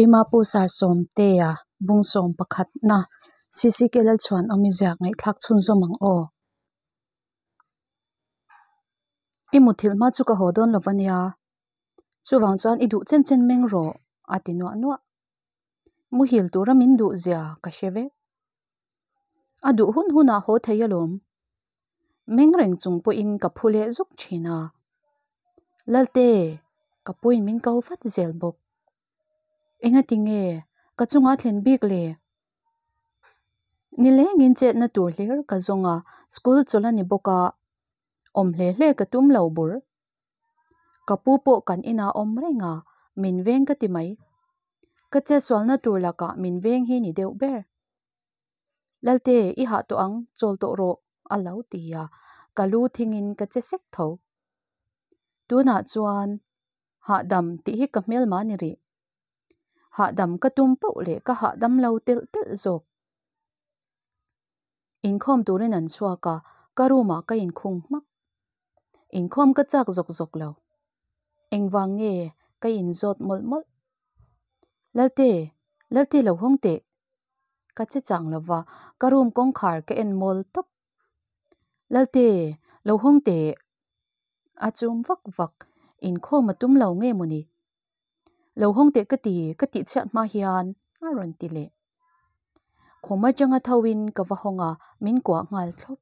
Keimah Pu Sarsawmtea bung 11na CCK Lalchhuanawmi ziak ngaihthlak chhunzawm ang aw. I muthilh hma chu ka haw dawn lo va nia. Chuvang chuan i duh chen chen meng rawh a ti nuah nuah. Muhil tura min duh zia ka hre vek. A duh hun hunah haw thei alawm. Meng reng chung pawhin ka phu leh zuk thin a. Lalte, ka puiin min ko vat zel bawk. Engati nge ka chunga thlen bik le? Nilengin chetna tur hlir ka zawng a, school chawlh a ni bawk a, awm hle hle ka tum lo bur. Ka pu pawh kan inah awm reng a, min veng ka ti mai. Ka chetsualna tur lakah min veng hi ni deuh ber. Lalte, i hah tawh ang, chawl tawh rawh, a lo ti a, ka lu thingin ka che sek tho. Tunah chuan hahdam tih hi ka hmelma ni rih. Hahdam ka tum poh leh ka hahdam lo telh telh zawk. Inkhawm turin an chhuak a, ka room ah ka inkhung hmak. Inkhawm ka chak zawk zawk lo. Engvang nge ka inzawt mawlh mawlh? Lalte, Lalte lo hawng teh. Ka che chang lo va, ka room kawngkhar ka en mawl tawp. Lalte, lo hawng teh. A chum vak vak, inkhawm a tum lo nge mawni? Lo hawng teh ka ti, ka tih chhiat hma hian a rawn ti leh. Khum atanga tho in ka va hawng a, min kuah nghal thlawp.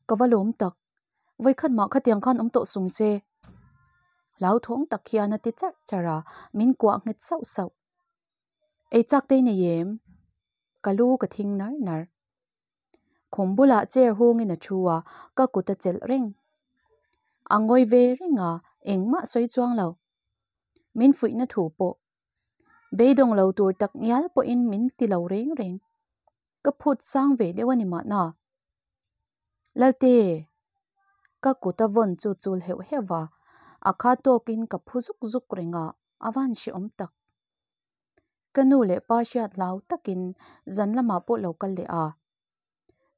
Ka va lawm tak, vawikhat mah khatiang khan awm tawh sung che. Hlauthawng tak hian a ti charh charh a, min kuah nghet sauh sauh. Ei chak te i nei em? Ka lu ka thing nar nar. Khum bulah chair hungin a thu a, ka kut a chelh reng. A ngawi ve reng a, engmah sawi chuang lo. Min fuihna thu pawh beidawng lo tur tak ngial pawhin min ti lo reng reng. Ka phut sang ve deuh a ni mahna. Lalte! Ka kut a vawn chu chul heuh heuh va, a kha tawkin ka phu zuk zuk reng a, a van hrehawm tak. Ka nu leh pa hriat hlau takin zan lamah pawh lo kal leh a.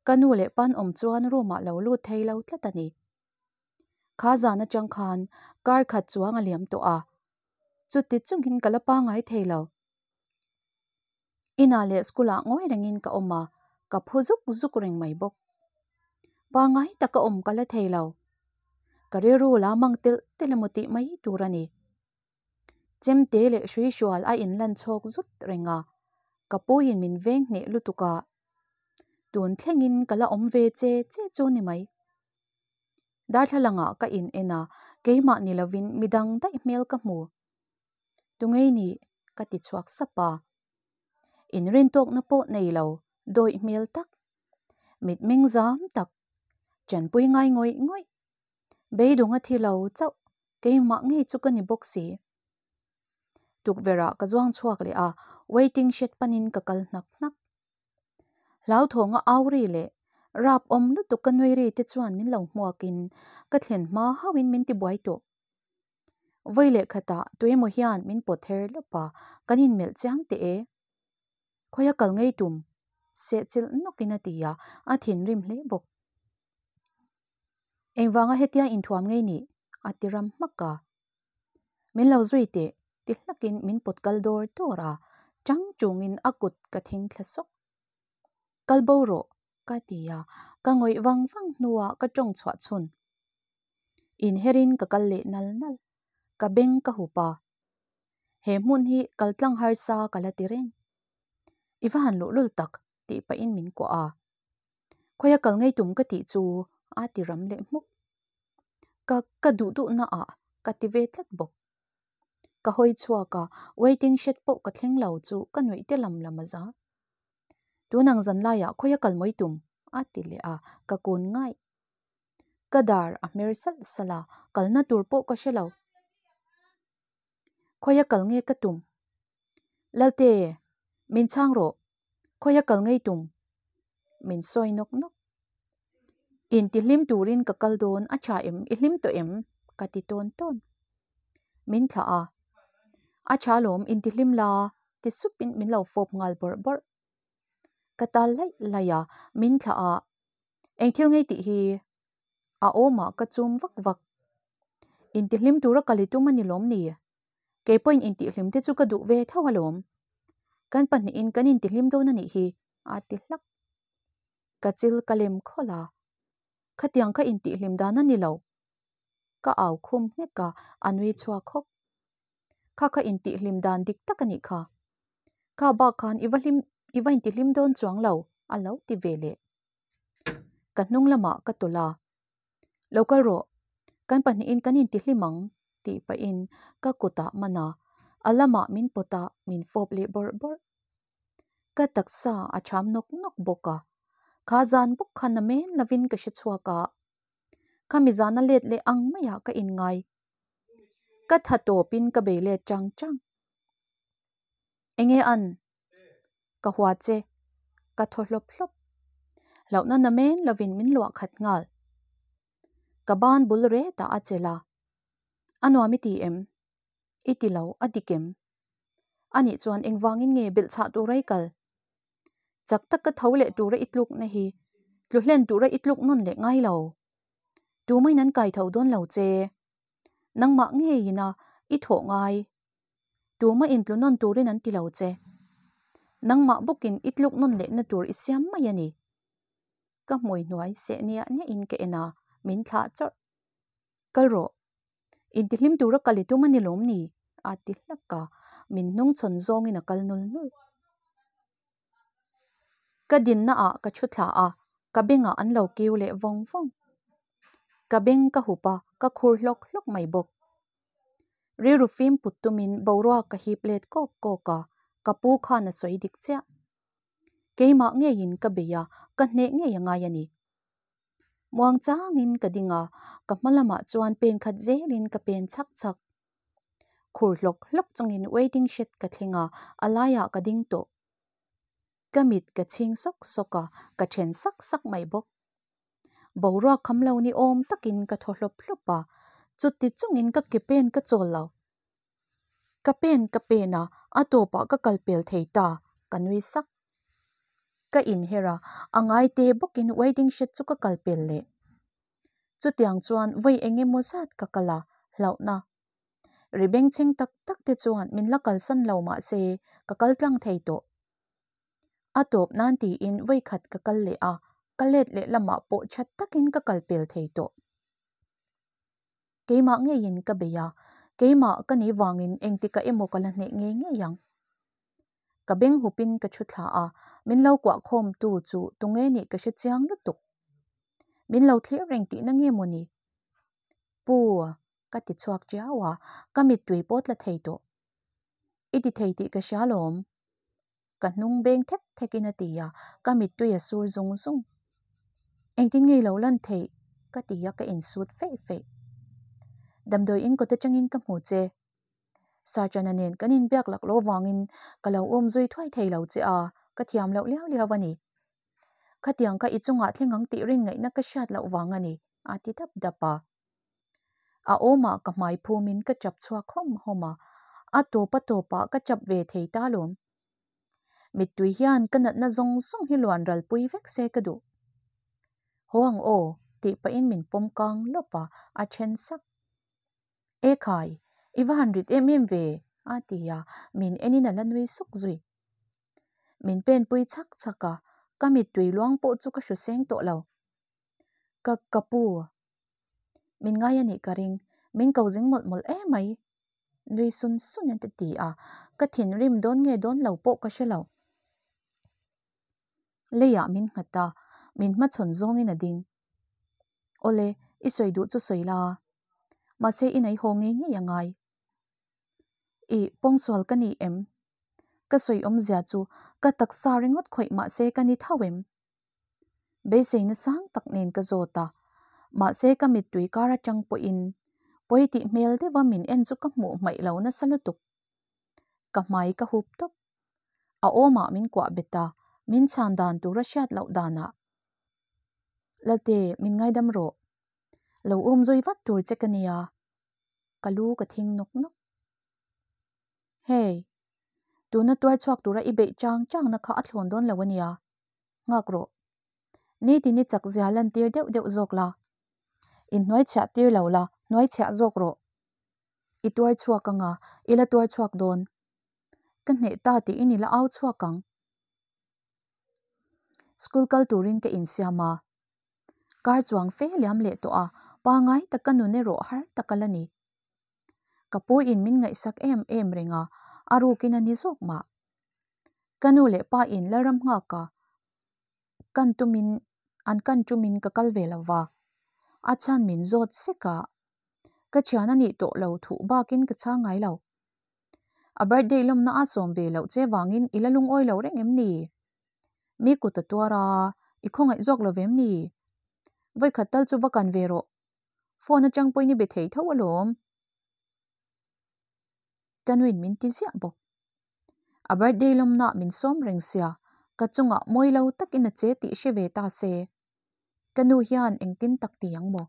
Ka nu leh pa'n awm chuan room ah lo lut thei lo tlat a ni. Kha zan atang khan kar khat chuang a liam tawh a, chuti chungin ka la pangai thei lo. Inah leh school ah ngawi rengin ka awm a, ka phu zuk zuk reng mai bawk. Pangai taka awm ka la thei lo. Ka rilru la mang telh telh emaw tih mai tur a ni. Chemte leh hruihrual a inlan chhawk zut reng a, ka puiin min veng hneh lutuk a, tun thlengin ka la awm ve che che chu ni mai. Darthlalangah ka in en a, keimah ni lovin midang daih hmel ka hmu. Tungei nih? ka ti chhuak sap a. Inrintawkna pawh nei lo, dawih hmel tak, mitmeng zam tak, chanpui ngai ngawih ngawih. Beidawng a thi lo chauh, keimah ngei chu ka ni bawk si. Tukverhah ka zuang chhuak leh a, waiting shed panin ka kal hnak hnak. Hlauthawng a au ri leh rap awm lutuk ka nui ri te chuan min lo hmuakin ka thlen hma hauhin min tibuai tawh. Vawi leh khatah tuemaw hian min pawt her lawp a, kan inmelh chiang teh e. Khawia kal ngei tum? Sehchilh nawkin a ti a, a thinrim hle bawk. Engvanga hetia inthuam ngei nih? a ti ram hmak a. Min lo zui teh ti hlakin min pawt kal dawr dawr a, chang chungin a kut ka thing thla sawk. Kal bo rawh ka ti a, ka ngawih vang vang hnuah ka tawng chhuah chhun. Inherin ka kal leh nal nal, ka beng ka hup a. He hmun hi kal tlang harsa ka la ti reng. I va han luhlul tak tih pahin min kuah a. Khawia kal ngei tum ka tih chu a ti ram leh hmuk. Ka ka duh duh na ah ka ti ve tlat bawk. Ka hawi chhuak a, waiting shed pawh ka thleng lo chu ka nuih te lam lam a za. Tunang zan laiah khawia kal mawi tum a ti leh a, ka kun ngaih. Ka dar a hmer salh salh a, kalna tur pawh ka hre lo. Khawia kal nge ka tum? Lalte, min chhang rawh. Khawia kal ngei tum? Min sawi nawk nawk. Intihlim turin ka kal dawn a tha em? I hlim tawh em? Ka ti tawn tawn. Min thlah a. A tha lawm, intihlim la ti supin min lo fawp nghal bawrh bawrh. Ka tal laih laih a, min thlah a. Eng thil ngei tih hi A awmah ka chum vak vak. Intihlim tura kal i tum a ni lawm ni? Kei pawhin intihhlim te chu ka duh ve tho alawm. Kan pahnihin kan intihlim dawn a nih hi, a ti hlak. Ka chil ka lem khawlh a, Khatiang kha intihhlim dan a ni lo. Ka au khum nghek a, a nui chhuak hawk. Kha kha intihhlim dan dik tak a nih kha. Kha bak khan i va hlim, i va intihlim dawn chuang lo, a lo ti ve leh. Ka hnung lamah ka tawlh a, Lo kal rawh, kan pahnihin kan intihlim ang, tih pahin ka kutah man a, a lamah min pawt a, min fawp leh bawrh bawrh. Ka taksa a cham nawk nawk bawk a, kha zan bawk kha na men lovin ka hre chhuak a, khami zana let leh ang maiah ka inngai. Ka tha tawpin ka bei let chang chang. Enge an? Ka hua che. Ka thaw hlawp hlawp. Hlauhna na men lovin min luah khat nghal. Ka ban bul retah a chelh a. A nuam i ti em? I ti lo, a dik em? Anih chuan engvangin nge belhchhah tura i kal? Chak taka tho leh tura i tlukna hi tlu hlen tura i tluk nawn leh ngai lo. Tumain an kai tho dawn lo che. Nangmah ngeiin a i thawh ngai. Tumah in tlu nawn turin an ti lo che. Nangmah bawkin i tluk nawn lehna tur i siam mai a ni. Ka hmui hnuai seh niah niahin ka en a, min thlah chawrh. Kal rawh. Intihlim tura kal i tum a ni lawm ni? a ti hlak a, min hnungchhawn zawngin a kal nul nul. Ka dinna ah ka thu thla a, ka bengah an lo kiu leh vawng vawng. Ka beng ka hup a, ka khur hlawk hlawk mai bawk. Rilru fim put tumin boruak ka hip let kawk kawk a, ka pu khan a sawi dik chiah. Keimah ngeiin ka bei a, ka hneh ngei a ngai a ni. Muang changin ka ding a, ka hma lamah chuan pen khat zelin ka pen chhak chhak. Khur hlawk hlawk chungin waiting shed ka thleng a, a laiah ka ding tawh. Ka mit ka chhing sawk sawk a, ka then sak sak mai bawk. Boruak kham lo ni awm takin ka thaw hlawp hlawp a, chuti chungin ka ke pen ka chawl lo. Ka pen ka pen a, a tawpah ka kal pel thei ta, ka nui sak. Ka inher a, a ngai te bawkin waiting shed chu ka kal pel leh. Chutiang chuan vawi eng emaw zat ka kal a, hlauhna. Ri bengchheng tak tak te chuan min la kalsan lo mah se ka kal tlang thei tawh. A tawp nan tiin vawi khat ka kal leh a, ka let leh lamah pawh that takin ka kal pel thei tawh. Keimah ngeiin ka bei a, keimah ka nih vangin engtikah emaw ka la hneh ngei ngei ang. Ka beng hupin ka thu thla a, min lo kuah khawm tu chu tunge nih ka hre chiang lutuk. Min lo thlir reng tihna nge maw ni? Pu, ka ti chhuak chiau a, ka mittui pawh tla thei tawh. I ti thei tih ka hria lawm. Ka hnung beng thek thekin a ti a, ka mittui a sur zung zung. Engtin nge i lo lan theih? ka ti a, ka insut feih feih. Damdawi in kawt atangin ka hmu che. Sarchana nen kan inbiak lak lo vangin ka lo awm zui thuai thei lo che a, ka thiam loh liau liau a ni. Khatiang kha i chungah thleng ang tih rin ngaihna ka hriat loh vang a ni, a ti dap dap a. A awmah ka hmai phumin ka chap chhuak hawm hawm a, a tawp a tawpah ka chap ve thei ta lawm. Mittui hian ka natna zawng zawng hi luan ralpui vek se ka duh. Haw ang aw, tih pahin min pawm kang lawp a, a then sak. E khai, i va han rit em em ve, a ti a, min enin a la nui suk zui. Min penpui chhak chhak a, ka mittui luang pawh chu ka hru seng tawh lo. Ka ka pu, min ngai a nih ka ring, min ko zing mawlh mawlh em mai. Nui sun sun in a ti a, ka thinrim dawn nge dawn lo pawh ka hre lo. Leiah min nghat a, min hmachhawn zawngin a ding. Awle, i sawi duh chu sawi la. Mahse i nei haw ngei ngei a ngai. Ih, pawngsual ka ni em? Ka sawi awmzia chu ka taksa ringawt khawih mahse ka ni tho em? Beiseina sang tak nen ka zawt a, mahse ka mittui kar atang pawhin pawi tih hmel deuha min en chu ka hmuh hmaih lo nasa lutuk. Ka hmai ka hup tawp. A awmah min kuah bet a, min chhan dan tura hriat loh danah. Lalte, min ngaidam rawh. Lo awm zui vat tur che ka nia. Ka lu ka thing nawk nawk. Hey, tuna tuar chhuak tura i beih chang changna kha a thlawn dawn lo a nia. Nghak rawh. Nitin i chak zia lantir deuh deuh zawk la. Inhnuai chhiah tir lo la, hnuai chhiah zawk rawh. I tuar chhuak anga, i la tuar chhuak dawn. Ka hneh ta tiin i la au chhuak ang. School kal turin ka insiam a. Kar chuang fe liam leh tawh a, pangai taka nun erawh har tak a la ni. Ka pu in min ngaihsak em em reng a, a rukin a ni zawk mah. Ka nu leh pa in Lalram nghak a kan tumin an kan tumin ka kal ve lo va, a chhan min zawt sek a, ka thian a nih tawh lo thuh bakin ka chhang ngai lo. A birthday lawmna a sawm ve loh che vangin i la lungawi lo reng em ni? Mi kut a tuar a, i khawngaih zawk lo vem ni? Vawikhat tal chu va kan ve rawh. Phone atang pawhin i be thei tho alawm. Ka nuin min ti ziah bawk. A birthday lawmna min sawm reng sia, ka chungah mawi lo takin a che tih hre ve ta se. Ka nu hian engtin tak ti ang maw?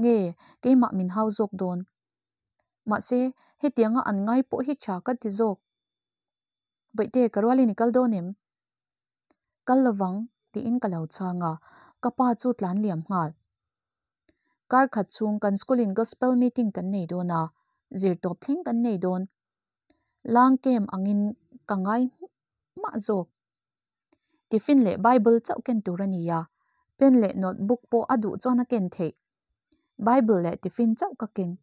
Nge keimah min hau zawk dawn? Mahse, hetianga an ngai pawh hi tha ka ti zawk. Bawihte, ka rualin i kal dawn em? Kal lovang, tiin ka lo chhang a, ka pa chu tlan liam nghal. Kar khat chhung kan school in gospel meeting kan nei dawn a, zirtawp thleng kan nei dawn. Lang camp angin ka ngai mah zawk. Tiffin leh Bible chauh ken tur a ni a, pen leh notebook pawh a duh chuan a ken theih. Bible leh tiffin chauh ka keng.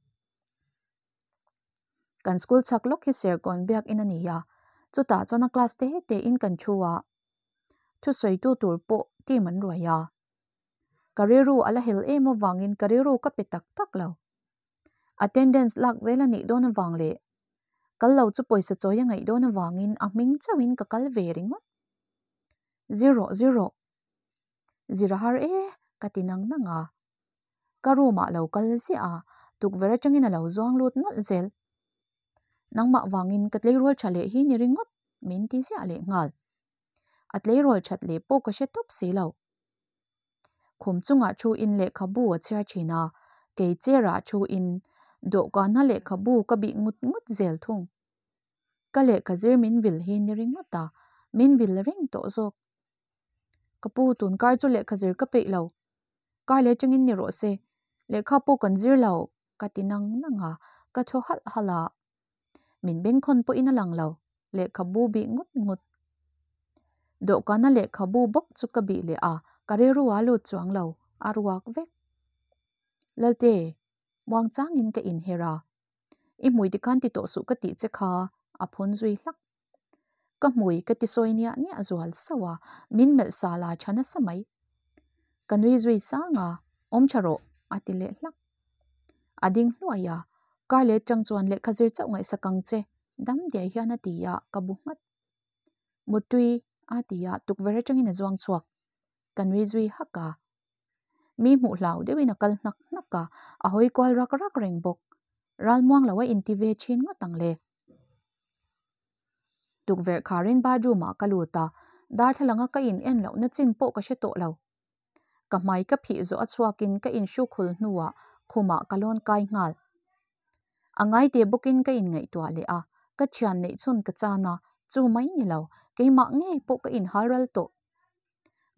Kan school chhak lawk hi Serkawn biakin a ni a, chutah chuan a class te tein kan thu a, thusawitu tur pawh team an ruai a. Ka rilru a la hel em avangin ka rilru ka pe tak tak lo. Attendance lak zel a nih dawn avang leh kal lo chu pawisa chawi a ngaih dawn avangin a hming chauhin ka kal ve ringawt. Zir rawh, zir rawh. Zir a har e, ka ti nang nang a. Ka room ah lo kal ziah a, tukverh atangin a lo zuang lut nawlh zel. Nangmah vangin ka tleirawl tha leh hi ni ringawt min ti ziah leh nghal. A tleirawl that leh pawh ka hre tawp si lo. Khum chungah thu in lehkhabu a chhiar thin a, kei chair ah thu in dawhkana lehkhabu ka bih ngut ngut zel thung. Ka lehkha zir min vil hi ni ringawt a, min vil reng tawh zawk. Ka pu tun kar chu lehkha zir ka peih lo. Kar leh atangin ni rawh se, lehkha pawh kan zir lo ka ti nang nang a, ka thaw halh halh a. Min bengkhawn pawhin a lang lo, lehkhabu bih ngut ngut. Dawhkana lehkhabu bawk chu ka bih leh a, ka rilru a lut chuang lo, a ruak vek. Lalte, muangchangin ka inher a, I hmui tikhan ti tawh suh ka tih che kha, a phun zui hlak. Ka hmui ka ti sawi niah niah zual sauh a, min melh sa la tha nasa mai. Ka nui zui sang a, awm tha rawh, a ti leh hlak. A ding hluai a, kar leh tang chuan lehkha zir chauh ngaihsak ang che, dam diai hian a ti a, ka bu nghat. Muttui, a ti a, tukverh atangin a zuang chhuak. Ka nui zui hak a. Mi hmuh hlau deuhin a kal hnak hnak a, a hawi kual rak rak reng bawk. Ralmuang lo a inti ve thin ngawt ang le. Tukverh kharin bathroom ah ka lut a, darthlalang a ka in en lohna chin pawh ka hre tawh lo. Ka hmai ka phih zawh a chhuakin ka inhruk hul hnuah khumah ka lawn kai nghal. A ngaite bawkin ka inngaihtuah leh a, ka thian neih chhun ka chan a, chu mai ni lo, keimah ngei pawh ka inhal ral tawh.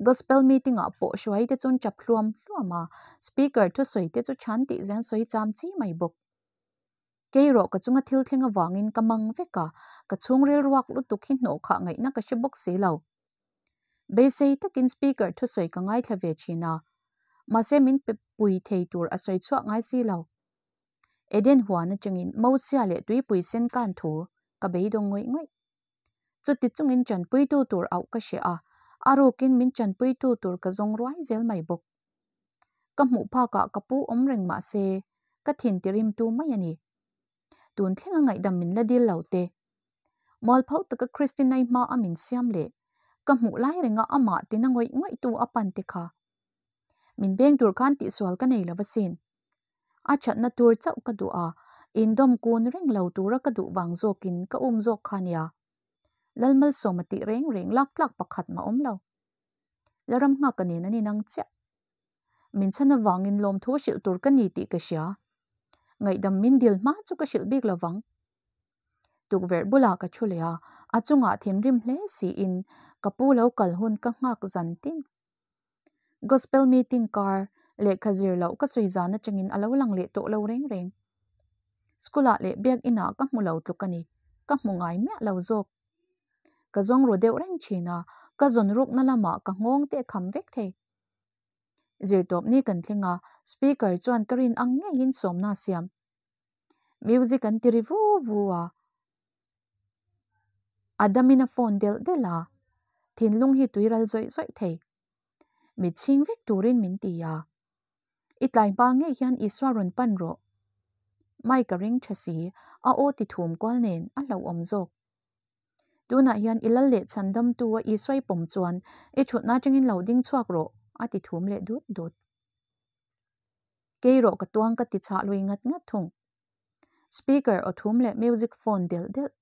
Gospel meeting ah pawh hruai te chuan tap hluam hluam a, speaker thusawi te chu chhan tih zen sawi cham chi mai bawk. Kei rawh ka chunga thil thleng avangin ka mang vek a, ka chhungril ruak lutuk hi hnawh khah ngaihna ka hre bawk si lo. Beisei takin speaker thusawi ka ngaithla ve thin a, mahse min pe pui thei tur a sawi chhuak ngai si lo. Eden huan atangin Mosia leh tuipui sen kan thu ka beidawng ngawih ngawih. Chuti chungin tanpuitu tur auh ka hria a, a rukin min tanpuitu tur ka zawng ruai zel mai bawk. Ka hmuh phakah ka pu awm reng mah se, ka thin tirimtu mai a ni. Tun thlenga ngaihdam min la dil lo te. Mualpho taka Christinai hma a min siam leh ka hmuh lai renga amah tina ngawih ngawihtu a pan te kha. Min beng tur khan tihsual ka nei lo asin. A thatna tur chauh ka duh a, indawm kun reng lo tura ka duh vang zawkin ka um zawk kha nia. Lalmalsawma tih reng reng lak tlak pakhat mah awm lo. La ram nghak ka nen an inang chiah. Min chhan avangin lawmthu hrilh tur ka ni tih ka hria. Ngaihdam min dil hma chu ka hrilh bik lovang. Tukverh bulah ka thu leh a, a chungah thinrim hle siin ka pu lo kal hun ka nghak zan tin. Gospel meeting kar lehkha zir loh ka sawi zan atangin a lo lang leh tawh lo reng reng. School ah leh biakinn ah ka hmu lo tluk a ni, ka hmu ngai miah lo zawk. Ka zawng ru deuh reng thin a, ka zawn rukna lamah ka nghawng te a kham vek thei. Zirtawp ni kan thleng a, speaker chuan ka rin ang ngeiin sawmna a siam. Music an ti ri vu vu a, a damin a phone delh delh a, thinlung hi tuiral zawih zawih thei. Mit chhing vek turin min ti a. I tlai hma ngei hian Isua rawn pan rawh. Mike a ring tha si, a aw ti thum kual nen a hlauhawm zawk. Tunah hian i lal leh chhan damtu a Isua i pawm chuan i thutna atangin lo ding chhuak rawh, a ti thum leh dut dut. Kei rawh ka tuang ka ti chhah lui ngat ngat thung. Speaker aw thum leh music phone delh delh.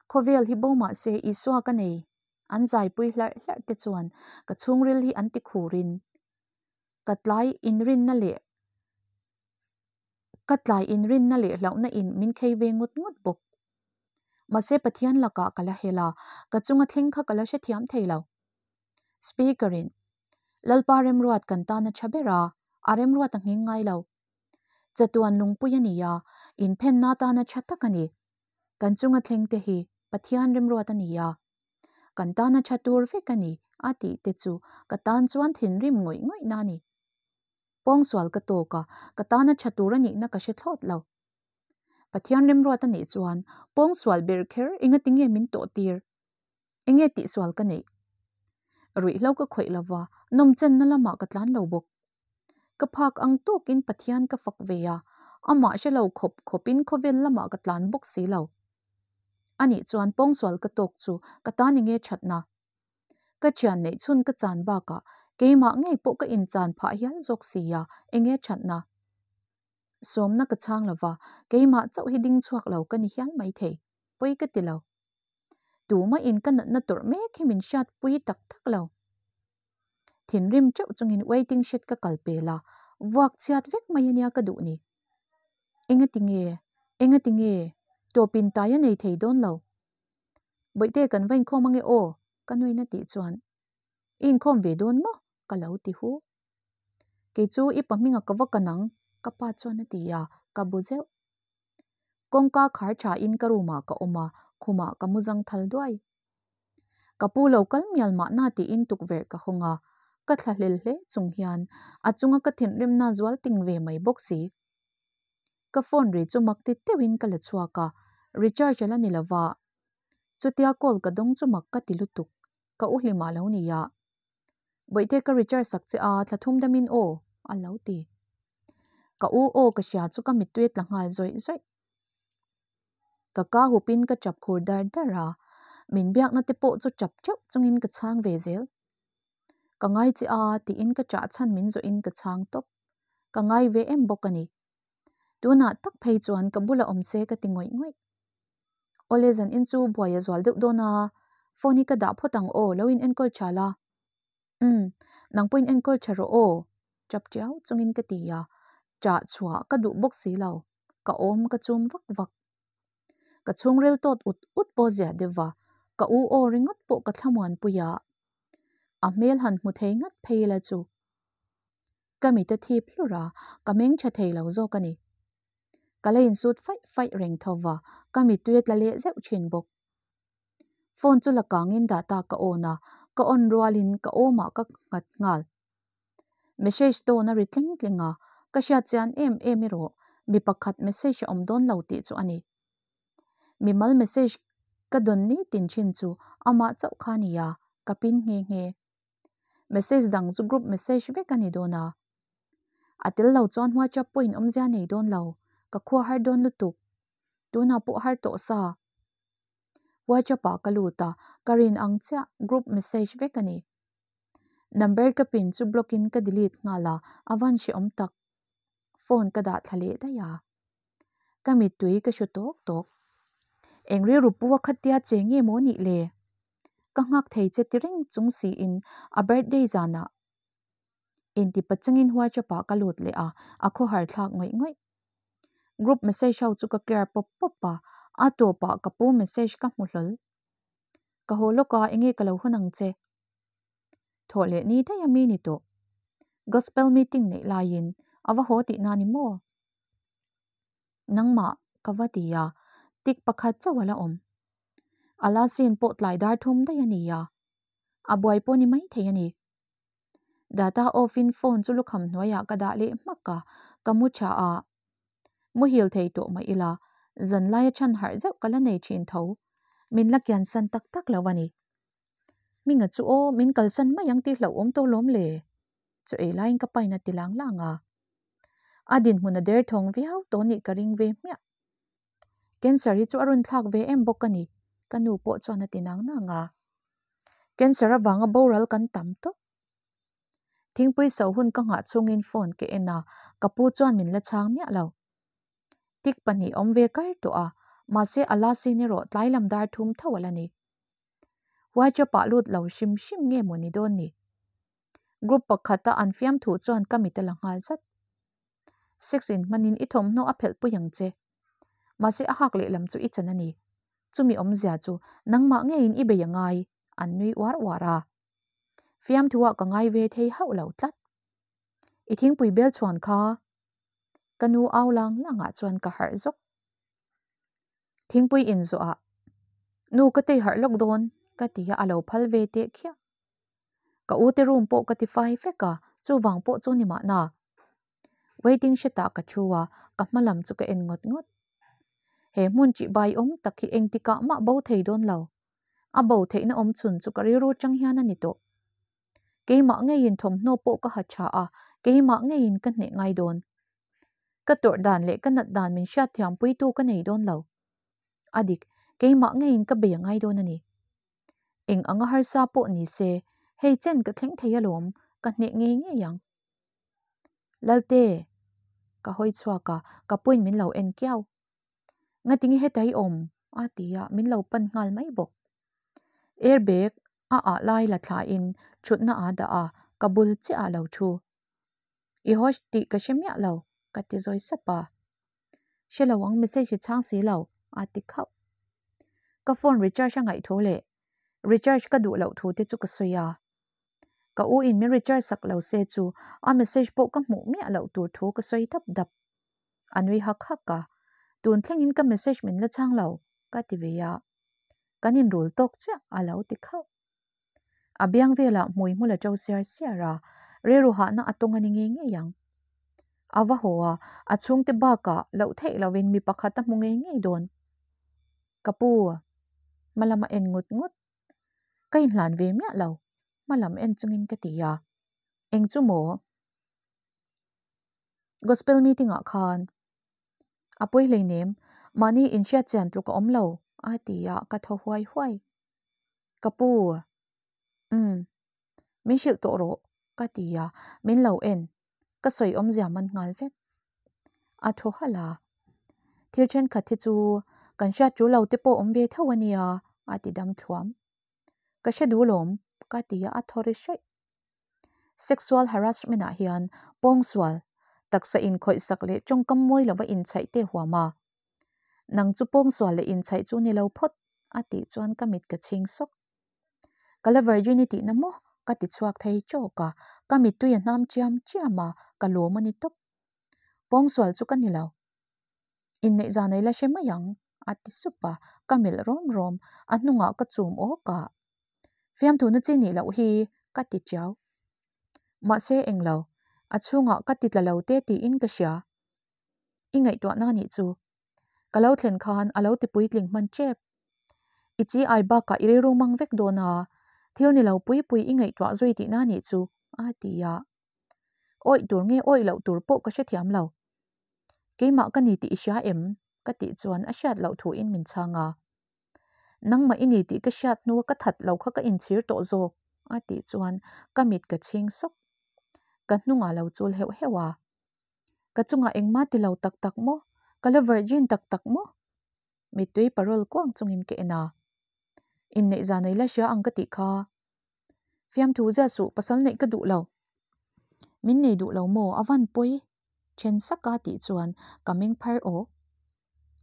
Khawvel hi bo mah se Isua ka nei, an zaipui hlarh hlarh te chuan ka chhungril hi an ti khurin ka tlai inrinna leh ka tlai inrinna leh hlauhna in min khei ve ngut ngut bawk. Mahse Pathian lakah ka la hel a, ka chunga thleng kha ka la hrethiam thei lo. Speaker in Lalpa remruat kan tan a tha ber a, a remruat a nghing ngai lo. Chatuan lungpui a ni a, inphenna atana tha tak a ni. Kan chunga thleng te hi Pathian remruat a ni a, kan tana tha tur vek a ni a tih te chu ka tan chuan thinrim ngawih ngawih na a ni. Pawngsual ka tawk a, ka tana tha tur a nihna ka hre thlawt lo. Pathian remruat a nih chuan pawngsual ber kher engati nge min tawh tir? Enge tihsual ka neih? Ruihhlo ka khawih lova, nawmchenna lamah ka tlan lo bawk. Ka phak ang tawkin Pathian ka fak ve a, amah hre lo khawp khawpin khawvel lamah ka tlan bawk si lo. Anih chuan pawngsual ka tawk chu ka tan enge thatna? Ka thian neih chhun ka chan bakah keimah ngei pawh ka inchan phah hial zawk si a, enge thatna? Sawmna ka chhang lova, keimah chauh hi ding chhuak lo ka ni hial maithei, pawi ka ti lo. Tumah in ka natna tawrh mek hi min hriatpui tak tak lo. Thinrim teuh chungin waiting shed ka kal pel a, vuak chhiat vek mai ania ka duh ni. Engati nge? Engati nge? Tawpin tai a nei thei dawn lo. Bawihte kan va inkhawm ange aw, ka nuin a tih chuan. I inkhawm ve dawn maw? ka lo ti hu. Kei chu i pa hminga ka va kan ang, ka pa chuan a ti a, ka bu zeuh. Kawngka khar tha in ka room ah ka awm a, khumah ka mu zang thal duai. Ka pu lo kal mial mahna tiin tukverh ka hawng a, ka thlahlel hle chung hian a chunga ka thinrimna zual ting ve mai bawk si. Ka phone ri chu mak ti teuhin ka la chhuak a, recharge a la ni lova, chutia call ka dawng chu mak ka ti lutuk, ka u hlim ah lo nia. Bawihte ka recharge sak che a, thla thum damin aw, a lo ti. Ka u aw ka hria chu ka mittui a tla nghal zawih zawih. Ka ka hupin ka chap khur dar dar a, min biakna te pawh chu chap teuh chungin ka chhang ve zel. Ka ngai che a tiin ka chah chhan min zawhin ka chhang tawp. Ka ngai ve em bawk a ni. Tunah tak phei chuan ka bula awm se ka ti ngawih ngawih. Awle zan in chu buai a zual deuh dawn a, phone hi ka dah phawt ang aw lo in enkawl tha la. Umm, nang pawhin enkawl tha rawh aw, chap tiau chungin ka ti a, chah chhuah ka duh bawk si lo, ka awm ka chum vak vak. Ka chhungril tawt ut ut pawh ziah deuh va, ka u aw ringawt pawh ka thlamuanpui a, a hmel han hmu thei ngat phei ila chu. Ka mit a thip hlur a, ka meng tha thei lo zawk a ni. Ka la insut faih faih reng tho va, ka mittui a tla leh zeuh thin bawk. Phone chu la kangin data ka on a, ka on rualin ka awmah ka nghat nghal. Message dawn a ri tling tling a, ka hriat chian em em erawh mi pakhat message a awm dawn lo tih chu a ni. Mimal message ka dawn nitin thin chu amah chauh kha a ni a, ka pin nghe nghe. Message dang chu group message vek a ni dawn a. A tel lo chuan WhatsApp pawhin awmzia nei dawn lo, ka khua har dawn lutuk. Tunah pawh har tawh sa. WhatsApp ah ka lut a, ka rin ang chiah group message vek a ni. Number ka pin chu block in ka delete nghal a, a van hrehawm tak. Phone ka dah thla leh daih a. Ka mittui ka hru tawk tawk. Eng rilru pu a khatia che nge maw nih le? Ka nghak thei che ti reng chung siin a birthday zanah intipa changin WhatsApp ah ka lut leh a, a khawhar thlak ngawih ngawih. Group message ho chu ka clear pawp pawp a, a tawpah ka pu message ka hmu hlawl. Ka haw lawk a, enge ka lo hawn ang che? Thawh leh ni daih a mi ni tawh. Gospel meeting neih laiin a va haw tihna ni maw? Nangmah. Ka va ti a, tik pakhat chauh a la awm. A la sin pawh tlai dar thum daih a ni a, a buai pawh ni mai thei a ni. Data off in phone chu lukham hnuaiah ka dah leh hmak a, ka mu tha a. Muhil thei tawh mah ila, zanlai a chhan harh zeuh ka la nei thin tho. Min la kian san tak tak lo a ni. Hminga chu aw, min kalsan mai ang tih hlauhawm tawh lawm le? Chaw ei laiin ka pain a ti lang lang a. A dinhmun a derthawng viau tawh nih ka ring ve hmiah. Cancer hi chu a rawn thlak ve em bawk a ni, ka nu pawh chuan a ti nang nang a. Cancer avanga boral kan tam tawp. Thingpui so hun ka nghah chungin phone ka en a, ka pu chuan min la chhang miah lo. Tik pahnih awm ve kar tawh a, mahse a la sin erawh tlai lam dar thum tho a la ni. WhatsApp ah lut lo hrim hrim nge maw ni dawn ni? Group pakhata an fiamthu chuan ka mit a la nghal zat. Sex in hmanin i thawmhnaw a phelh pui ang che. Mahse a hak lehlam chu i chan a ni. Chumi awmzia chu nangmah ngeiin i bei a ngai, an nui uar uar a. Fiamthuah ka ngai ve thei hauh lo tlat. I thingpui bel chhuan kha ka nu au lang langah chuan ka harh zawk. Thingpui inzawhah nu ka tei harh lawk dawn ka ti a, a lo phal ve teh khiah. Ka u te room pawh ka ti fai vek a, chuvang pawh chu ni mahna. Waiting shed ah ka thu a, ka hma lam chu ka en ngawt ngawt. He hmun tih bai awm tak hi engtikah mah bo thei dawn lo. A bo theihna awm chhun chu ka rilru chang hian a ni tawh. Keimah ngeiin thawmhnaw pawh ka ha tha a, keimah ngeiin ka hneh ngai dawn. Ka tawrh dan leh ka nat dan min hriatthiam puitu ka nei dawn lo. A dik, keimah ngeiin ka bei a ngai dawn a ni. Eng anga harsa pawh ni se, hei chen ka thleng thei alawm, ka hneh ngei ngei ang. Lalte! Ka hawi chhuak a, ka puin min lo en kiau. Ngatinge heta i awm? a ti a, min lo pan nghal mai bawk. Airbag a ah lai la thlain thutna aa dah a, ka bul chiah ah lo thu. I haw tih ka hre miah lo, ka ti zawi sap a. Hre lo ang message i chhang si lo, a ti khauh. Ka phone recharge a ngaih thu leh recharge ka duh loh thu te chu ka sawi a. Ka u in min recharge sak lo se chu a message pawh ka hmuh miah loh tur thu ka sawi dap dap. A nui hak hak a, tun thlengin ka message min la chhang lo, ka ti ve a. Kan inrul tawk chiah a lo ti khauh. A biang velah hmui hmul a to siar siar a, rilru hahna a tawng a ni ngei ngei ang. A va haw a, a chhungte bakah loh theih lovin mi pakhat a hmu ngei ngei dawn. Ka pu, hma lam a en ngut ngut. Ka inhlan ve miah lo, hma lam en chungin ka ti a. Eng chu maw? Gospel meeting ah khan a pawi hleinem, mahni inhriat chian tluk a awm lo, a ti a, ka thaw huai huai. Ka pu, umm, min hrilh tawh rawh, ka ti a, min lo en, ka sawi awmzia man nghal vek. A thaw halh a, thil thenkhat hi chu kan hriat tul lo te pawh awm ve tho a nia, a ti dam thluam. Ka hre duh lawm, ka ti a, a thaw ri hraih. Sexual harassment ah hian pawngsual, taksa inkhawihsak leh tawngkam mawi lova inchhaih te huam a. Nang chu pawngsual leh inchhaih chu ni lo phawt, a tih chuan ka mit ka chhing sawk. Ka la virgin i tihna maw? ka ti chhuak thei tawk a, ka mittui a hnam chiam chiam a, ka lawm a ni tawp. Pawngsual chu ka ni lo. Inneih zan ei la hre mai ang, a ti sup a, ka melh rawm rawm, a hnungah ka chum awk a. Fiamthuna chi nih loh hi ka ti tiau. Mahse englo, a chhungah ka ti tla lo te tiin ka hria. I ngaihtuahna nih chu. Ka lo thlen khan a lo ti puitling hman tep. I chi ai bakah i rilru mang vek dawn a, thil ni lo pui pui i ngaihtuah zui tihna nih chu, a ti a. Awih tur nge awih loh tur pawh ka hrethiam lo. Keimah ka ni tih i hria em? ka tih chuan a hriat loh thuin min chhang a. Nangmah i ni tih ka hriat hnua ka that lo kha ka inchhir tawh zawk, a tih chuan ka mit ka chhing sawk. Ka hnungah lo chul heuh heuh a. Ka chungah engmah ti lo tak tak maw? Ka la virgin tak tak maw? Mittui parol kuang chungin ka en a. Inneih zan ei la hria ang ka tih kha. Fiamthu zia suh pasal neih ka duh lo. Min nei duh lo maw a van pawi? Then saka tih chuan ka meng phar aw.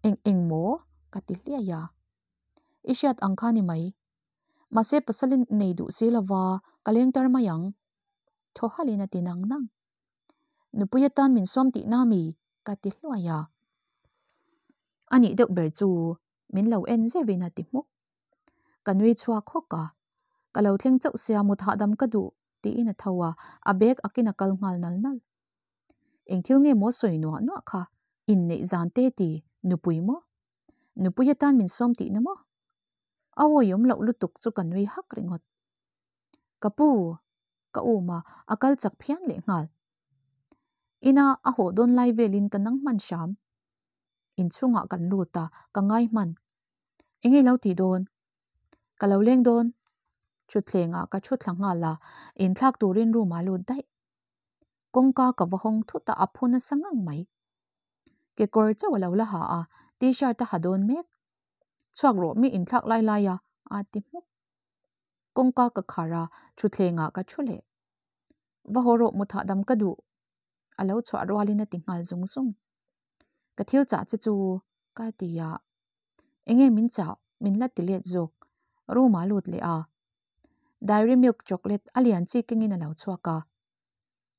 Eng eng maw? Ka ti hliai a. I hriat ang kha ni mai. Mahse pasal in nei duh si lova ka leng tar mai ang. Thaw halhin a ti nang nang. Nupui atan min sawm tih na mi? Ka ti hluai a. A nih deuh ber chu min lo en zeuhin a ti hmuk. Ka nui chhuak hawk a, Ka lo thleng chauh sia mut hahdam ka duh tiin a tho a, a bag akin a kal nghal nal nal. Eng thil nge maw sawi nuah nuah kha, inneih zan te ti, nupui maw? Nupui atan min sawm tihna maw? A awihawm loh lutuk chu ka nui hak ringawt. Ka pu! Ka um a, a kal chak phian lehnghal. Ina a haw dawn lai velin ka nang hman hram. Inchhungah kan lut a, ka ngai hman. Enge lo tih dawn? Ka lo leng dawn. Thutthlengah ka thu thla nghal a, inthlak turin room ah lut daih. Kawngka ka va hawng thut a, a phu nasa ngang mai. Kekawr chauh a lo la ha a, t-shirt a ha dawn mek. Chhuak rawh mi inthlak lai lai a, a ti hmuk. Kawngka ka khar a, thutthlengah ka thu leh. Va haw rawh mut hahdam ka duh. A lo chhuah rualin a ti nghal zung zung. Ka thil chah che chu ka ti a. Enge min chah min la ti let zawk. Room ah lut leh a. Dairy milk chocolate a lian chi kengin a lo chhuak a.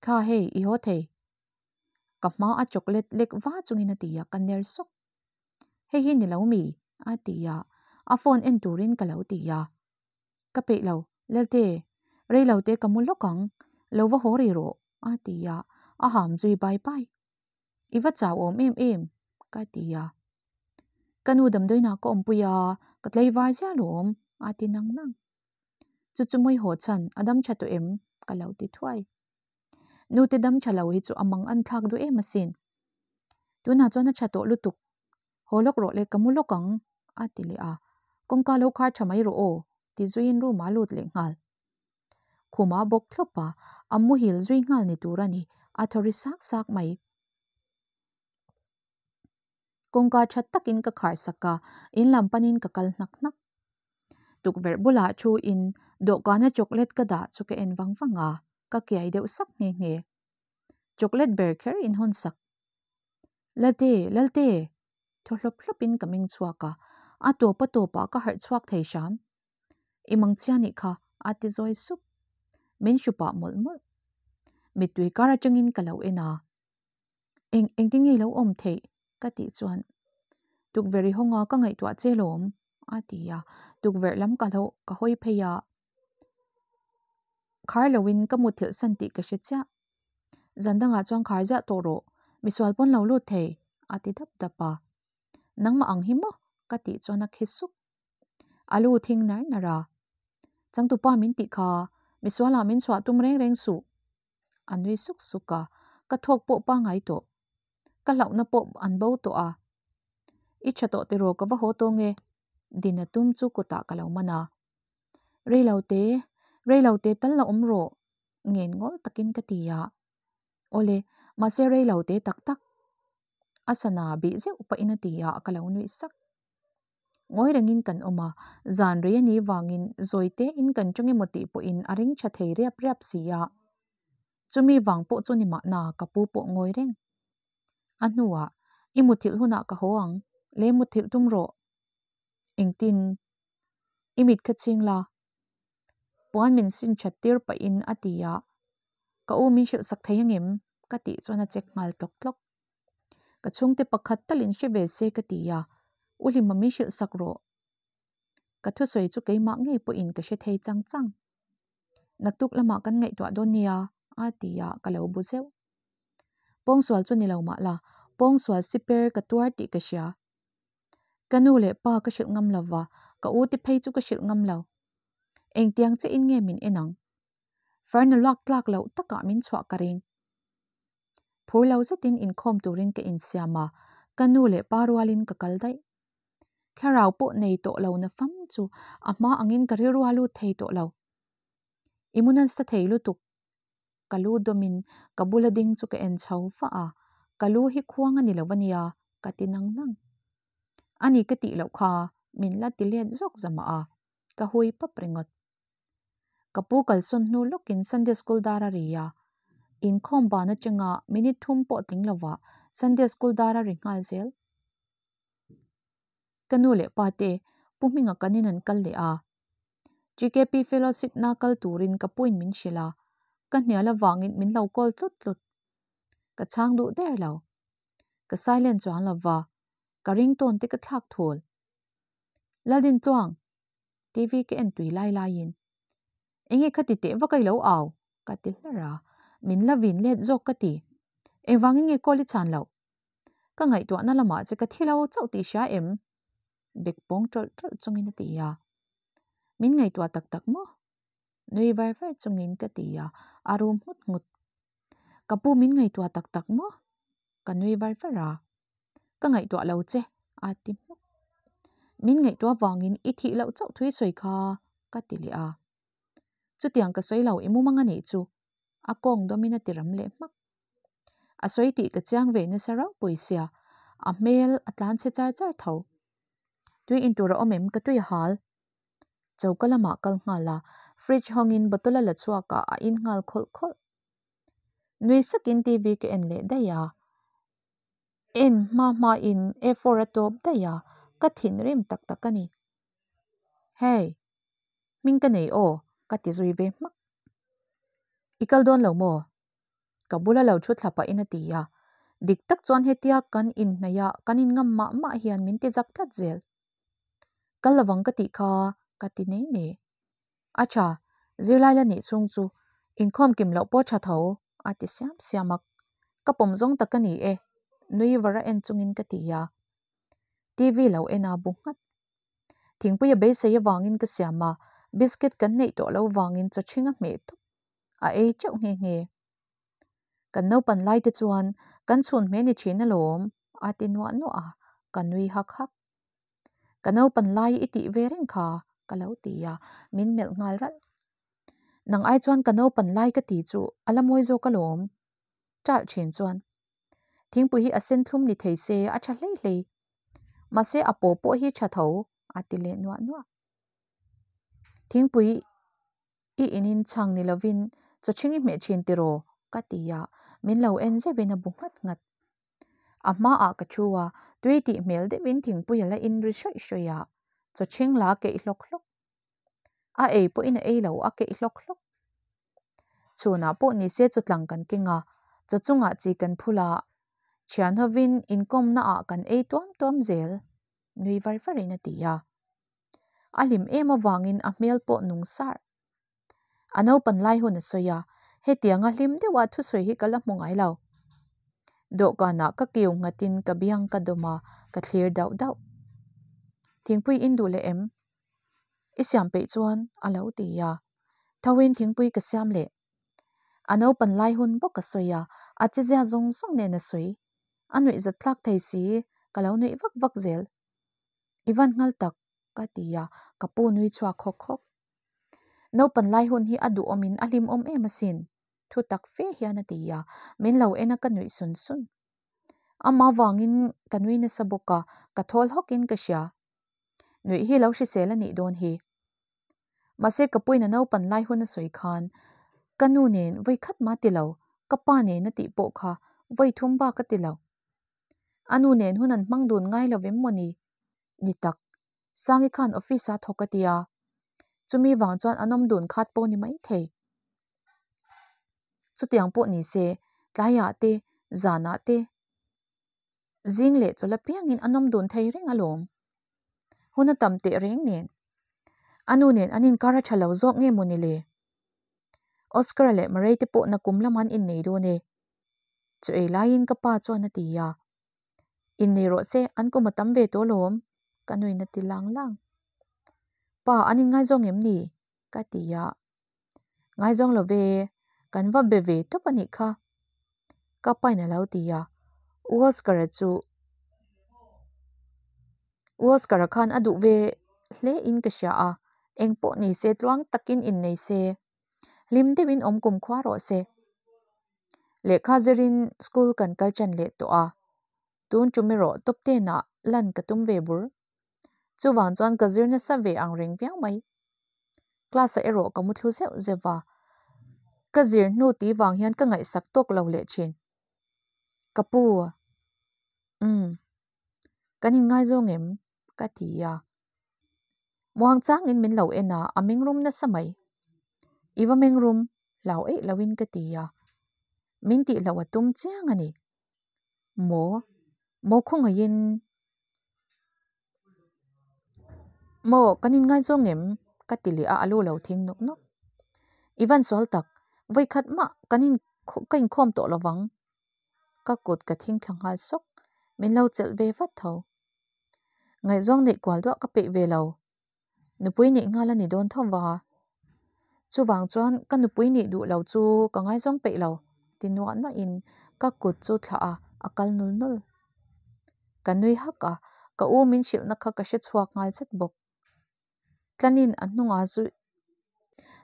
Kha hei i haw thei. Ka hma a chocolate lek va chungin a ti a ka ner sawk. Hei hi ni lo mi? a ti a, a phone en turin ka lo ti a. Ka peih lo, Lelte, rei lo te ka mu lawk ang, lo va haw rih rawh, a ti a, a ham zui bai bai. I va chau awm em em, ka ti a. Ka nu damdawiinah ka awmpui a, ka tlaivar ziah lawm, a ti nang nang. Chu chu mawi haw chhan a dam tha tawh em? ka lo ti thuai. Nute dam tha lo hi chu a mang an thlak duh em asin. Tunah chuan a tha tawh lutuk. Haw lawk rawh le ka mu lawk ang a ti leh a. Kawngka lo khar tha mai rawh aw ti zuiin room ah a lut leh nghal. Khuma bawk thlawp a, a muhil zui nghal ni tur a ni, a thaw ri sak sak mai. Kawngka tha takin ka khar sak a, in lam panin ka kal hnak hnak. Tukverh bulah thu in dawhkana chocolate ka dah chu ka en vang vang a, ka kiai deuh sak nghe nghe. Chocolate ber kher in hawn sak. Lalte, Lalte! Thaw hlawp hlawp in ka meng chhuak a, a tawp a tawp ah ka harh chhuak thei hram. I mangchhia nih kha, a ti zawi sup. Min hru pah mawlh mawlh. Mittui kar atangin ka lo en a. Eng engtin nge lo awm theih? ka tih chuan tukverh i hawnga ka ngaihtuah che lawm a ti a, tukverh lam ka hlo ka hawi phei a, khar loin ka mutthilh san tih ka hre chiah. Zan dangah chuan khar ziah tawh rawh, misual pawn lo lut thei a ti dap dap a, nangmah ang hi maw? ka tih chuan a khi sup. A lu thing nar nar a, changtupa min tih kha misualah min chhuah tum reng reng suh. A nui suk suk a, ka thawk pawh pangngai tawh. Ka hlauhna pawh an bo tawh a. I tha tawh tiraw ka va haw tawh nge? Dina tum chu kutah ka lo man a. Reilo te, reilo te tal la awm rawh, ngen ngawl takin ka ti a. Awle, mahse reilo te tak tak. A sana bih zeuh pahin a ti a, ka lo nuih sak. Ngawi rengin kan awm a, zan rei a nih vangin zawi tein kan tawng emaw tih pawhin a ring tha thei riap riap si a. Chumi vang pawh chu ni mahna ka pu pawh ngawi reng. A hnuah, I muthilh hunah ka haw ang, le muthilh tum rawh. Engtin? I mit kha ching la. Puan min sin that tir pahin a ti a, Ka u min hrilh sak thei angem? ka tih chuan a check nghal tlawk tlawk. Ka chhungte pakhat talin hre ve se ka ti a, U Hlima min hrilh sak rawh. Ka thusawi chu keimah ngei pawhin ka hre thei chang chang. Naktuk lamah kan ngaihtuah dawn nia a ti a, ka lo bu zeuh. Pawngsual chu ni lo mah la, pawngsual siper ka tuar tih ka hria. Ka nu leh pa ka hrilh ngam lova, ka u te phei chu ka hrilh ngam lo. Engtiang chiahin nge min en ang? Farnu luak tlak loh takah min chhuah ka ring. Phur lo zetin inkhawm turin ka insiam a, ka nu leh pa rualin ka kal daih. Thlarau pawh nei tawh lo na fam chu a hma angin ka rilru a lut thei tawh lo. I mu nasa thei lutuk. Ka lu dawmin ka bula ding chu ka en chho vah a, ka lu hi khuang a ni lo a nia ka ti nang nang. Ani ka tih loh kha min la ti let zawk zamah a, ka hui pap ringawt. Ka pu kalsawn hnu lawkin Sunday School dar a ri a, inkhawm ban atanga minute thum pawh tling lovah Sunday School dar a ri nghal zel. Ka nu leh pa te Pu Hminga kanin an kal leh a, GKP Fellowship na kal turin ka puin min hrilh a, ka hnial avangin min lo call tlut tlut. Ka chhang duh der lo. Ka silent chuang lova. Ka ringtone te ka thlak thul. Laldintluang! TV ka en tui lai laiin, Enge kha ti teh vak a i lo au? ka ti hlar a, min la vin let zawk ka ti. Engvangin nge call i chhan loh? Ka ngaihtuahna lamah che ka thi lo chauh tih hria em? Bek pawng tawlh tawlh chungin a ti a. Min ngaihtuah tak tak maw? Nui var var chungin ka ti a, a rum nghut nghut. Ka pu min ngaihtuah tak tak maw? Ka nui var var a. Ka ngaihtuah lo che, a ti hmuk. Min ngaihtuah vangin i thih loh chauh thui sawi kha, ka ti leh a. Chutiang ka sawi lo i mumang a nih chu, a kawng dawmin a ti ram leh hmak. A sawi tih ka chiang ve nasa ropui sia, a hmel a tlan chhe char char tho. Tui in tur a awm em ka tui a hal. Choka lamah kal nghal a, fridge hawngin bottle a la chhuak a, a in nghal khawlh khawlh. Nui sakin TV ka en leh daih a. En hma hma in A four a tawp daih a, ka thinrim tak tak a ni. Hey! Hming ka nei aw, ka ti zui ve hmak. I kal dawn lo maw? Ka bula lo thu thla pahin a ti a. Dik tak chuan hetia kan inhnaih a, kan inngam mah mah hian min ti zak tlat zel. Kal lovang ka tih kha ka ti nei nei. A tha, zirlai la nih chhung chu inkhawm kim loh pawh tha tho, a ti siam siam a. Ka pawm zawng tak a ni e, nui var a en chungin ka ti a. TV lo en a bu nghat. Thingpui a beisei avangin ka siam a, biscuit kan neih tawh lo vangin chaw chhing a hmeh tawp. A ei teuh nghe nghe. Kan naupan lai te chuan kan chhun hmeh ni thin alawm, a ti nuah nuah a, ka nui hak hak. Ka naupan lai i tih ve reng kha, ka lo ti a, min melh nghal ralh. Nang ai chuan ka naupan lai ka ti chu a la mawi zawk alawm, ṭalh ṭhin chuan. Thingpui hi a sen thlum ni thei se a ṭha hlei hlei. Mahse a paw pawh hi ṭha tho, a ti leh nuah nuah. Thingpui i inin chhang ni lovin chawchhing i hmeh ṭhin tiraw? ka ti a, min lo en zeuhin a bu nghat nghat. A hmaah ka thu a, tui tih hmel deuhin thingpui a la in ri hrawih hrawih a, chawchhing la keih hlawk hlawk. A ei pawhin a ei lo, a keih hlawk hlawk. Chhunah pawh ni se chaw tlang kan keng a, chaw chungah chi kan phul a, thian hovin inkawmnaah kan ei tuam tuam zel, nui var varin a ti a. A hlim em avangin a hmel pawh nung sar. A naupan lai hun a sawi a, hetianga hlim deuha thusawi hi ka la hmu ngai lo. Dawhkanah ka kiu nghatin ka biang ka dawm a, ka thlir dauh dauh. Thingpui in duh leh em? I siam peih chuan a lo ti a, thoin thingpui ka siam leh. A naupan lai hun bawk a sawi a, a chezia zawng zawng nen a sawi. A nuih zat tlak thei si, ka lo nuih vak vak zel. I van nghal tak, ka ti a, ka pu nui chhuak hawk hawk. Naupan lai hun hi a duhawmin a hlimawm em asin, thu tak fe hian a ti a, min lo en a ka nuih sun sun. Amah vangin ka nui nasa bawk a, ka thawl hawkin ka hria. Nuih hi lo hrisel a nih dawn hi. Mahse ka puina naupan lai hun a sawi khan ka nu nen vawi khat mah ti lo, ka pa nen a tih pawh kha vawi thum bak a ti lo. A nu nen hun an hmang dun ngai lo vem maw ni? Ni tak, Sangi khan office a thawk a ti a, chumi vang chuan an awm dun khat pawh ni maithei. Chutiang pawh ni se, tlaiah te, zanah te, Zing leh chawlh apiangin a nawm dun thei reng alawm. Hun a tam teh reng nen. A nu nen an inkar a tha lo zawk nge maw ni le? Oscar-a leh Murray te pawh nakum lam an innei dawn e. Chu ei laiin ka pa chuan a ti a. Innei rawh se, an kum a tam ve tawh alawm, ka nuin a ti lang lang. Pa, an inngaizawng em ni? ka ti a. Ngaizawng lo ve, kan va be ve tawp a nih kha. Ka pain a lo ti a, U Oscar-a chu U Oscar-a khan a duh ve hle in ka hria a, eng pawh ni se tluang takin innei se, hlim deuhin awm kum khua rawh se. Lehkha zirin school kan kal tan leh tawh a, tun tum erawh top ten ah lan ka tum ve bur. Chuvang chuan ka zir nasa ve ang reng viau mai. Class ah erawh ka muthlu zeuh zeuh va, ka zir hnu tih vang hian ka ngaihsak tawk lo leh thin. Ka pu, umm, kan inngaizawng em? ka ti a. Muang changin min lo en a, a mengrum nasa mai. I va mengrum, hlau eih loin ka ti a. Min tihloh a tum chiang a ni. Maw? Maw khawngaihin? Maw, kan inngaizawng em? Ka ti leh a, a lu lo thing nawk nawk. I van sual tak, vawikhat mah kan in ka inkhawm tawh lo vang. Ka kut ka thing thla nghal sawk, min lo chelh ve vat tho. Ngaihzawng neih kual duah ka peih ve lo. Nupui neih nghal a ni dawn tho va. Chuvang chuan ka nupui nih duh lo chu ka ngaizawng peih lo, ti nuah nuahin ka kut chu thlah a, a kal nul nul. Ka nui hak a, ka u min hrilhna kha ka hre chhuak nghal zet bawk. Tlanin a hnungah zu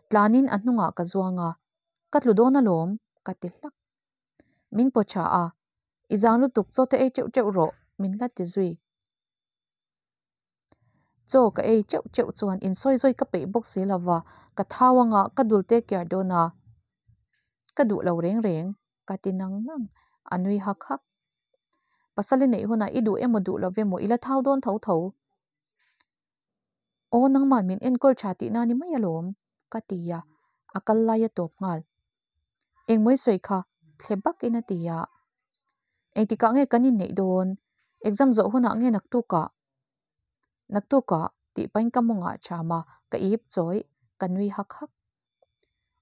Tlanin a hnungah ka zuang a, ka tlu dawn alawm, ka ti hlak. Min paw tha a, I zang lutuk chaw te ei teuh teuh rawh, min la ti zui. Chaw ka ei teuh teuh chuan insawi zawi ka peih bawk si lova, ka thau anga ka dul te kiar dawn a, ka duh lo reng reng, ka ti nang nang, a nui hak hak. Pasal i neih hunah i duh emaw duh lo emaw i la thau dawn tho tho. Aw nangman min enkawl tha tihna ni mai alawm, ka ti a, a kal lai a tawp nghal. Engmawi sawi kha thle bakin a ti a. Engtikah nge kan inneih dawn? Exam zawh hunah nge naktukah? Naktukah tih pahin ka mawngah cham a, ka ip chawih, ka nui hak hak.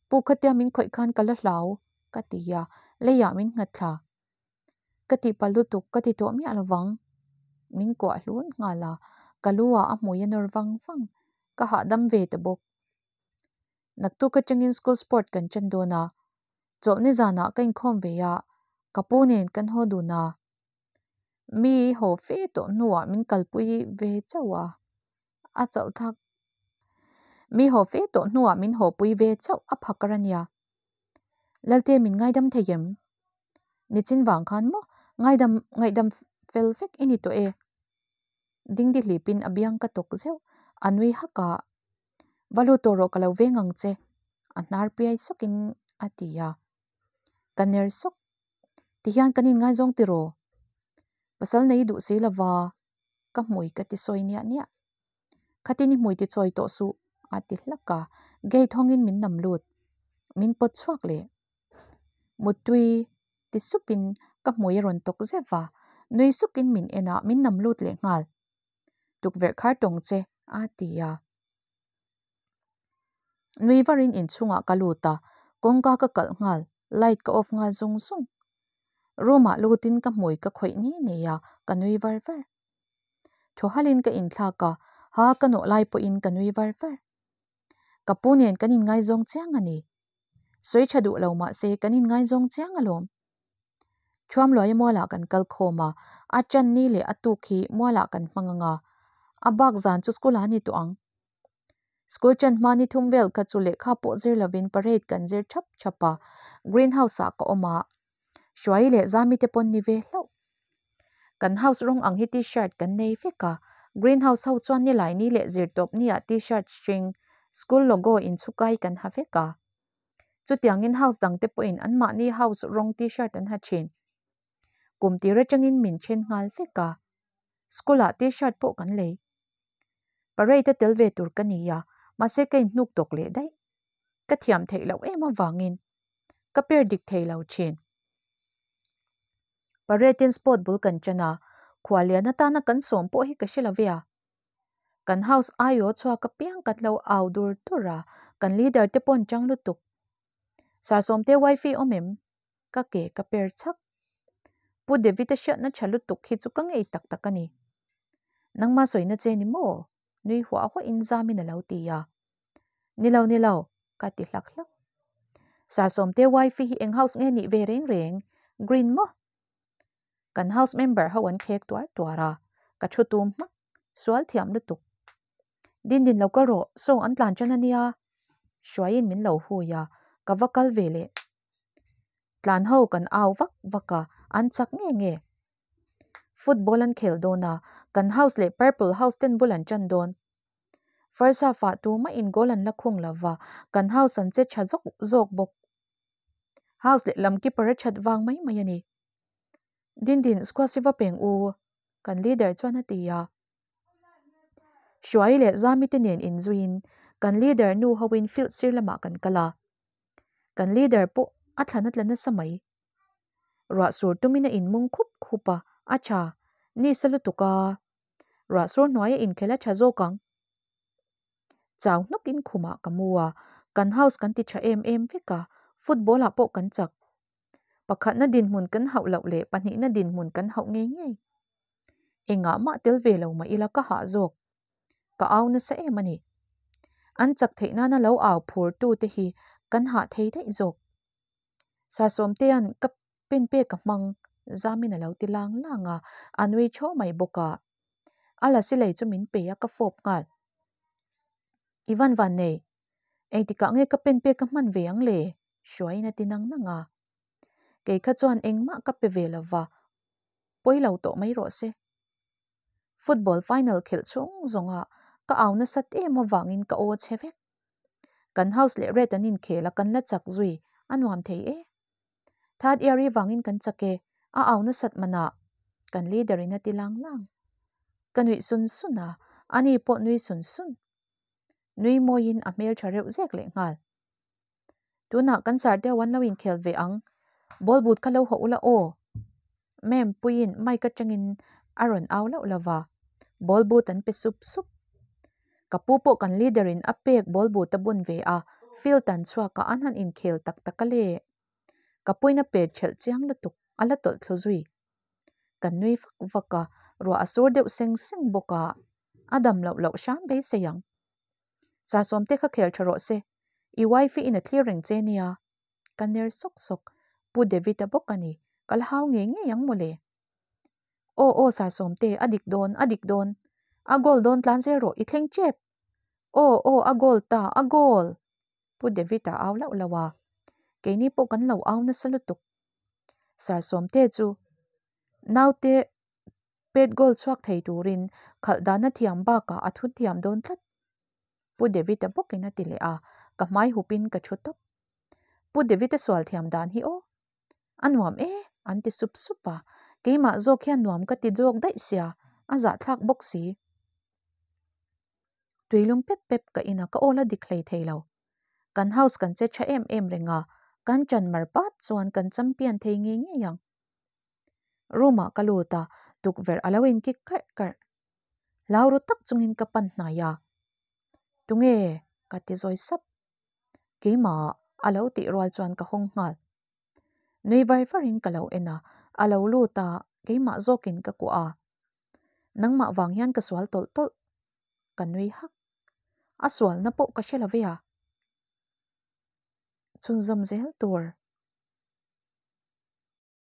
Pu khatia min khawih khan ka la hlau, ka ti a, leiah min nghat thla. Ka tihpalh lutuk ka ti tawh miah lovang. Min kuah hlun nghal a, ka lu ah a hmui a nawr vang vang, ka hahdam ve ta bawk. Naktuk atangin school sport kan ṭan dawn a, chawlhni zanah ka inkhawm ve a, ka pu nen kan haw dun a. Mi haw fe tawh hnuah min kalpui ve chauh a, a chauh thlak. Mi haw fe tawh hnuah min hawpui ve chauh a phakar a nia. Lalte min ngaidam thei em? Nichin vang khan maw ngaidam ngaihdam fel vek i ni tawh e. Dingdi hlipin a biang ka tawk zeuh, a nui hak a. Va lut tawh rawh ka lo veng ang che, a hnar piai sawkin a ti a. Ka ner sawk. Tihian kan inngaizawng tiraw? Pasal nei duh si lova ka hmui ka ti sawi niah niah. Khatin i hmui ti chawi tawh suh, a ti hlak a, gate hawngin min nam lut. Min pawt chhuak leh. Muttui ti supin ka hmui a rawn tawk zeuh va, nui sukin min en a, min nam lut leh nghal. Tukverh khar tawng che, a ti a. Nui varin inchhungah ka lut a, kawngka ka kalh nghal, light ka off nghal zung zung. Room ah lutin ka hmui ka khawih ni nei a, ka nui var var. Thaw halin ka inthlak a, ha ka nawh lai pawhin ka nui var var. Ka pu nen kan inngaizawng chiang a ni. Sawi tha duh lo mah se kan inngaizawng chiang alawm. Thuamluaia mualah kan kal khawm a, a ṭan ni leh a tuk hi mualah kan hmang ang a, a bak zan chu school ah a ni tawh ang. School ṭan hma ni thum vel kha chu lehkha pawh zir lovin parade kan zir ṭhap ṭhap a, green house ah ka awm a, Hruai leh Zami te pawn ni ve hlauh. Kan house rawng ang hi t-shirt kan nei vek a, green house ho chuan nilai ni leh zirtawp ni ah t-shirt hring, school logo inchhukai kan ha vek a. Chutiangin house dangte pawhin anmahni house rawng t-shirt an ha thin. Kum tir atangin min then nghal vek a, school ah t-shirt pawh kan lei. Parade a tel ve tur ka ni a, mahse ka inhnuk tawk leh daih. Ka thiam theih loh em avangin ka per dik thei lo thin. Parade in sport bul kan ṭan a, khuallian atana kan sawm pawh hi ka hre lo ve a. Kan house aiaw chhuak apiang kan lo au dur dur a, kan leader te paw'n ṭang lutuk. Sarsawmte wifi awm em? Ka ke ka per chhak. Pu David-a hriatna ṭha lutuk hi chu ka ngei tak tak a ni. Nangma sawina che ni maw? Nui huah huahin zamin a lo ti a. Ni lo, ni lo, ka ti hlak hlak. Sarsawmte wifi hi eng house nge nih ve reng reng? Green maw? Kan house member ho an khek tuar tuar a, ka thu tum hmak, sual thiam lutuk. Din din lo kal rawh, saw an tlan tan a nia. Hruaiin min lo hui a, ka va kal ve leh. Tlan ho kan au vak vak a, an chak nge nge. Football an khel dawn a, kan house leh purple house ten bul an tan dawn. First half ah tumah in goal an la khung lova, kan house an che tha zawk zawk bawk. House lehlam keeper a that vang mai mai a ni. Dindin squash hi va peng u, kan leader chuan a ti a. Hruai leh Zami te nen inzuiin kan leader nu hoin field sir lamah kan kal a. Kan leader pawh a thlan a tla nasa mai. Ruah sur tumin a inmung khup khup a, a tha, ni sa lutuk a. Ruah sur hnuaia inkhel a tha zawk ang. Chau hnawkin khumah ka mu a, kan house kan ti tha em em vek a, football ah pawh kan chak. Pakhatna dinhmun kan hauh loh leh pahnihna dinhmun kan hauh ngei ngei. Engah mah tel ve lo mah ila ka hah zawk. Ka au nasa em a ni. An chak theih nana lo au phur tu te hi kan hah thei daih zawk. Sasawmtea'n ka pen pek a hmang zamin a lo ti lang lang a, a nui thaw mai bawk a. A lasi lei chu min pe a ka fawp nghal. I van van nei, engtikah nge ka pen pek ka hman ve ang le? Hruaiin a ti nang nang a. Kei kha chuan engmah ka pe ve lova, pawi lo tawh mai rawh se. Football final khelh chhung zawnga ka au nasat em avangin ka aw chhe vek. Kan house leh red an inkhel a kan la chak zui, a nuam thei e. Third year i vangin kan chak e, a au nasat manah kan leader in a ti lang lang. Ka nuih sun sun a, ani pawh nui sun sun. Nui mawiin a hmel tha reuh zek leh nghal. Tunah kan sar deuh an lo inkhel ve ang, ball boot kha lo hawh ula aw. Ma'am puiin mic atangin a rawn au lauh lova, ball boot an pe sup sup. Ka pu pawh kan leader in a pek ball boot a bun ve a, field an chhuak a an han inkhel tak tak a le. Ka puiin a pet thelh chiang lutuk, a la tawlh thlu zui. Kan nui vak vak a, ruah a sur deuh seng seng bawk a, a dam loh loh hram beisei ang. Sasawmte kha khel tha rawh se, i wife in a thlir reng che nia. Ka ner sawk sawk, Pu David-a bawk a ni, ka la hau ngei ngei ang mawle. Aw aw Sasawmte, a dik dawn, a dik dawn. A goal dawn tlan zel rawh, i thleng tep. Aw aw a goal ta, a goal! Pu David-a au lauh lauh a, keini pawh kan lo au nasa lutuk. Sasawmte chu naute Pet goal chhuak thei turin khalh dana thiam bakah a thu thiam dawn tlat. Pu David-a bawkin a ti leh a, ka hmai hupin ka thu tawp. Pu David-a sual thiam dan hi aw. A nuam e, an ti sup sup a, keimah zawk hian nuam ka ti zawk daih sia, a zahthlak bawk si. Tuilum pep pep ka in a, ka awl a dik hlei thei lo. Kan house kan che tha em em reng a, kan ṭan mar pat chuan kan champion thei ngei ngei ang. Room ah ka lut a, tukverh a lo in kik karh karh. Hlau ru tak chungin ka pan hnai a, Tunge? ka ti zawi sap. Keimah a lo tih rual chuan ka hawng nghal. Nui var varin ka lo en a, a lo lut a, keimah zawkin ka kuah a. Nangmah vang hian ka sual tawlh tawlh. Ka nui hak. A sualna pawh ka hre lo ve a. Chhunzawm zel tur.